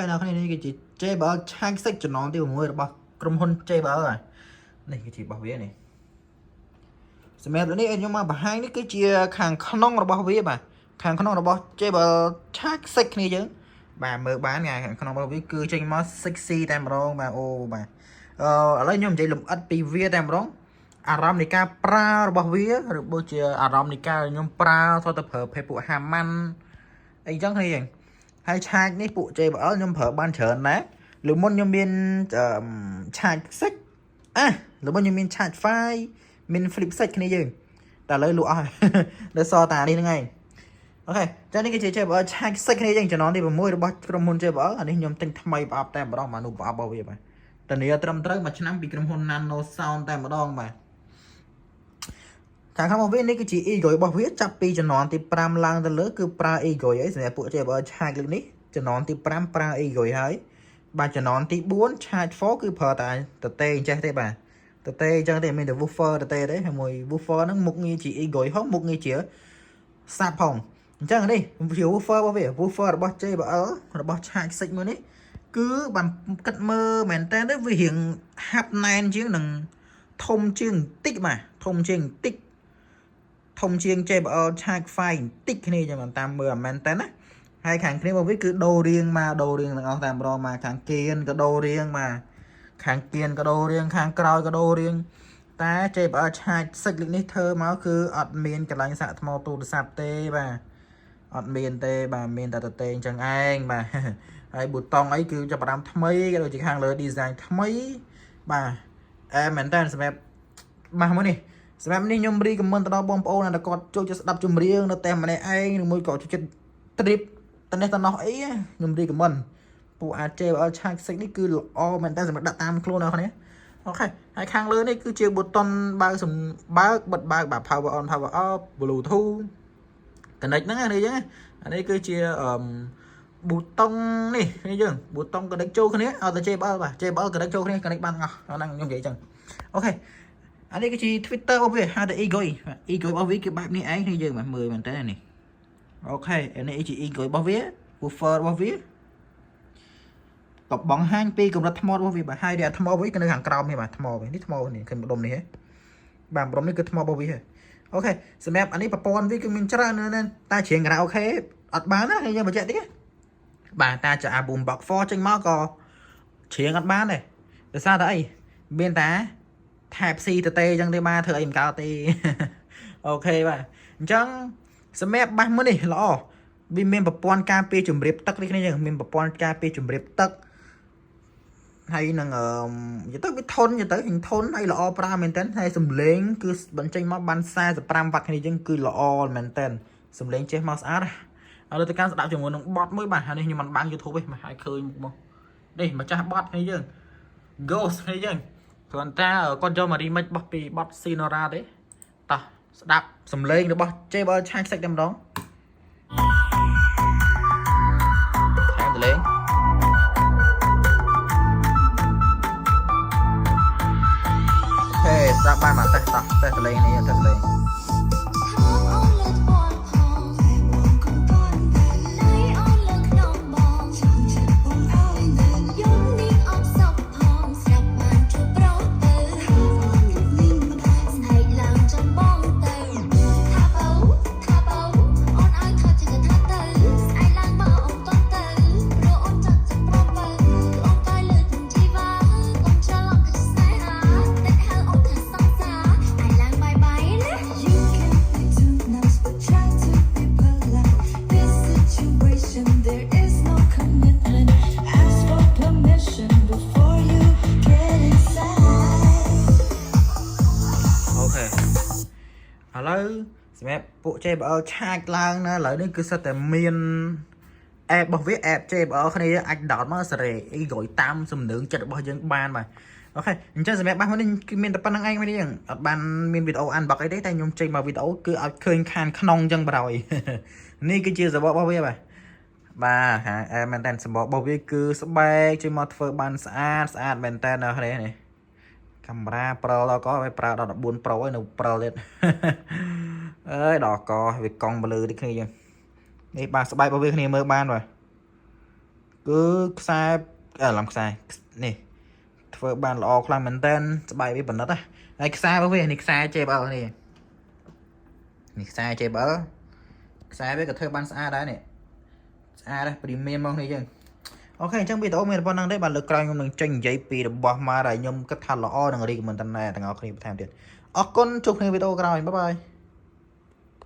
ហើយអ្នកគ្នានេះគឺជា JBL Charge 6ជំនាន់ទី6របស់ក្រុមហ៊ុន JBL ហើយនេះគឺជារបស់វានេះសម្រាប់នេះខ្ញុំមកបង្ហាញនេះគឺជាខាងក្នុងរបស់វាបាទខាងក្នុងរបស់ JBL Charge 6គ្នាយើងបាទមើលបានខាងក្នុងរបស់វាគឺចេញមក sexy តែម្ដងបាទអូបាទអឺឥឡូវខ្ញុំនិយាយលម្អិតពីវាតែម្ដងអារម្មណ៍នៃការប្រើរបស់វាឬដូចជាអារម្មណ៍នៃការខ្ញុំប្រើថតទៅប្រើភេទពួក Harman អីចឹងគ្នាយើងហើយឆាចនេះពួក JBL ខ្ញុំប្រើបានច្រើនណាស់លើមុនខ្ញុំមានឆាច6អាលើមុនខ្ញុំមានឆាច5មាន flip 6គ្នាយើងតែឥឡូវលក់អស់ហើយ នៅសល់តានេះហ្នឹងឯង OK ចានេះគឺជា JBL Charge 6គ្នាយើងជំនាន់ទី6របស់ក្រុមហ៊ុន JBL អានេះខ្ញុំទិញថ្មីប្រអប់តែម្ដងបាទនោះប្រអប់របស់វាបាទធានាត្រឹមត្រូវមួយឆ្នាំពីក្រុមហ៊ុន Nano Sound តែម្ដងបាទខាងក្នុងរបស់វានេះគឺជា EGO របស់វាចាប់ពីជំនាន់ទី5ឡើងទៅលើគឺប្រើ EGO អីសម្រាប់ពួក JBL Charge លើកនេះជំនាន់ទី5ប្រើ EGO ហើយបាទជំនាន់ទី4 Charge 4គឺប្រើតែតទេអញ្ចេះទេបាទតទេអញ្ចឹងទេមានតែ woofer តទេទេហើយមួយ woofer ហ្នឹងមុខងារជា EGO ហងមុខងារជា sub ផងអញ្ចឹងនេះជា woofer របស់វា woofer របស់ JBL របស់ Charge 6មួយនេះគឺបានគិតមើលមែនតើទៅវារៀងហាប់ណែនជាងនឹងធំជាងបន្តិចបាទធំជាងបន្តិចធំជាង JBL Charge 5បន្តិចគ្នាចឹងតាមមើលមែនតើណាហើយខាងគ្នារបស់វាគឺដូររៀងមកដូររៀងទាំងអស់តែម្ដងមកខាងគៀនក៏ដូររៀងមកខាងគៀនក៏ដូររៀងខាងក្រោយក៏ដូររៀងតែ JBL Charge 6លើកនេះធ្វើមកគឺអត់មានកន្លែងសាកថ្មទូរស័ព្ទទេបាទអត់មានទេបាទមានតែតទេអញ្ចឹងឯងបាទហើយប៊ូតុងអីគឺចាប់ផ្ដើមថ្មីក៏ដូចជាខាងលើ design ថ្មីបាទអែមែនតើសម្រាប់បាទមួយនេះសម្រាប់នេះខ្ញុំrecommend ទៅដល់បងប្អូនដែលគាត់ចូលចិត្តស្ដាប់ចម្រៀងនៅតែម្នាក់ឯងឬមួយក៏ចូលចិត្ត trip តនេះតណោះអីខ្ញុំ recommend ពួក JBL Charge 6នេះគឺល្អមែនតើសម្រាប់ដាក់តាមខ្លួនអ្នកនេះOK ហើយខាងលើនេះគឺជាប៊ូតុងបើកសំបើកបិទបើកបាទ power on power off Bluetooth connect ហ្នឹងណានេះចឹងអានេះគឺជាអឺប៊ូតុងនេះនេះយើងប៊ូតុង connect ចូលគ្នាឲ្យតែ JBL បាទ JBL connect ចូលគ្នា connect បានទាំងអស់ហ្នឹងខ្ញុំនិយាយចឹង OK អានេះគឺជា tweeter របស់វាហៅថា EGO EGO របស់វាគឺបែបនេះឯងនេះយើងបាទមើលមែនតើនេះOK អានេះជា EGO របស់វា woofer របស់វាក៏បង្ហាញពីកម្រិតថ្មរបស់វាបាទហើយដែលថ្មវាគឺនៅខាងក្រោមនេះបាទថ្មវានេះថ្មនេះឃើញម្ដុំនេះហ៎បាទម្ដុំនេះគឺថ្មរបស់វាហ៎OK សម្រាប់អានេះប្រព័ន្ធវាគឺមានច្រើនណាស់តែច្រៀងខារ៉ាអូខេអត់បានណាយើងបញ្ជាក់តិចណាបាទតាចាអា boom box 4ចេញមកក៏ច្រៀងអត់បានដែរដោយសារតែអីមានតា Type C ទៅទេអញ្ចឹងទេបាទធ្វើអីមិនកើតទេ OK បាទអញ្ចឹងសម្រាប់បាសមួយនេះល្អវាមានប្រព័ន្ធការពារជំរាបទឹកនេះគ្នាយើងមានប្រព័ន្ធការពារជំរាបទឹកហើយនឹងអឺនិយាយទៅវាធន់និយាយទៅហិញធន់ហើយល្អប្រើមែនតើហើយសំឡេងគឺបញ្ចេញមកបាន45វ៉ាត់គ្នាយើងគឺល្អមែនតើសំឡេងចេះមកស្អាតឥឡូវទៅកាន់ស្ដាប់ជាមួយនឹងបទមួយបាទហើយនេះខ្ញុំមិនបាំង YouTube ទេមកឲ្យឃើញមុខមកនេះម្ចាស់បទគ្នាយើង Ghost គ្នាយើងគ្រាន់តែគាត់យកមក remix របស់ពីបទ Sinora ទេតោះស្ដាប់សំឡេងរបស់ JBL Charge 6តែម្ដងថែមតលេង OK ស្ដាប់បានមកតេស្តតោះតេស្តតលេងនេះតេស្តតលេង អូនលើថ្ពាល់ផងតែបងកុំតន់ទៅដៃអូនលើក្នុងបងចង់ចិត្តបងឲ្យនៅយំនេះអបសក់ផងស្រាប់បានជួបប្រុសទៅអូននេះម្ដាយស្នែកឡើងចាំបងទៅថាបោថាបោអូនឲ្យថតជាកថាទៅស្អែកឡើងមកអូនតន់ទៅព្រោះអូនចាក់ចិត្តប្រុសទៅអូនកាយលើក្នុងជីវ៉ាកុំច្រឡំថាស្នេហាតែហៅអូនថាសង្សារឯឡើងបាយបាយណា You can be too nice, but try to be polite. This situation, there is no commitment. Ask for permission before you get inside. OK ឥឡូវសម្រាប់ពួក JBL Charge ឡើងណាឥឡូវនេះគឺសិតតែមាន app របស់វា app JBL គ្នាអាច download មកសេរីអីក្រោយតាមសំណើងចិត្តរបស់យើងបានបាទ OK អញ្ចឹងសម្រាប់បាសមួយនេះគឺមានតែប៉ុណ្្នឹងឯងមែនទេយើងអត់បានមានវីដេអូ unbox អីទេតែខ្ញុំចេញមកវីដេអូគឺឲ្យឃើញខាងក្នុងអញ្ចឹងបណ្ដោយ នេះគឺជាសបករបស់វាបាទបាទហាអែមែនតើសបករបស់វាគឺស្បែកចេញមកធ្វើបានស្អាតស្អាតមែនតើណាគ្នានេះកាមេរ៉ាព្រិលដល់កវាប្រើដល់14 Pro ហើយនៅព្រិលទៀត អើយដល់កវាកង់ពលឺដូចគ្នាយើងនេះបាទស្បែករបស់វាគ្នាមើលបានបាទ គឺខ្សែអាឡំខ្សែនេះធ្វើបានល្អខ្លាំងមែនតើស្បែកវាប៉និតណាហើយខ្សែរបស់វានេះខ្សែ JBL នេះនេះខ្សែ JBL ខ្សែវាក៏ធ្វើបានស្អាតដែរនេះស្អាតដែរ premium មកនេះយើង OK អញ្ចឹងវីដេអូមានប៉ុណ្ណឹងទេបាទលើកក្រោយខ្ញុំនឹងចេញនិយាយពីរបស់មកដែលខ្ញុំគិតថាល្អនឹង recommend តែទាំងអស់គ្នាបន្ថែមទៀតអរគុណជួបគ្នាវីដេអូក្រោយ bye bye.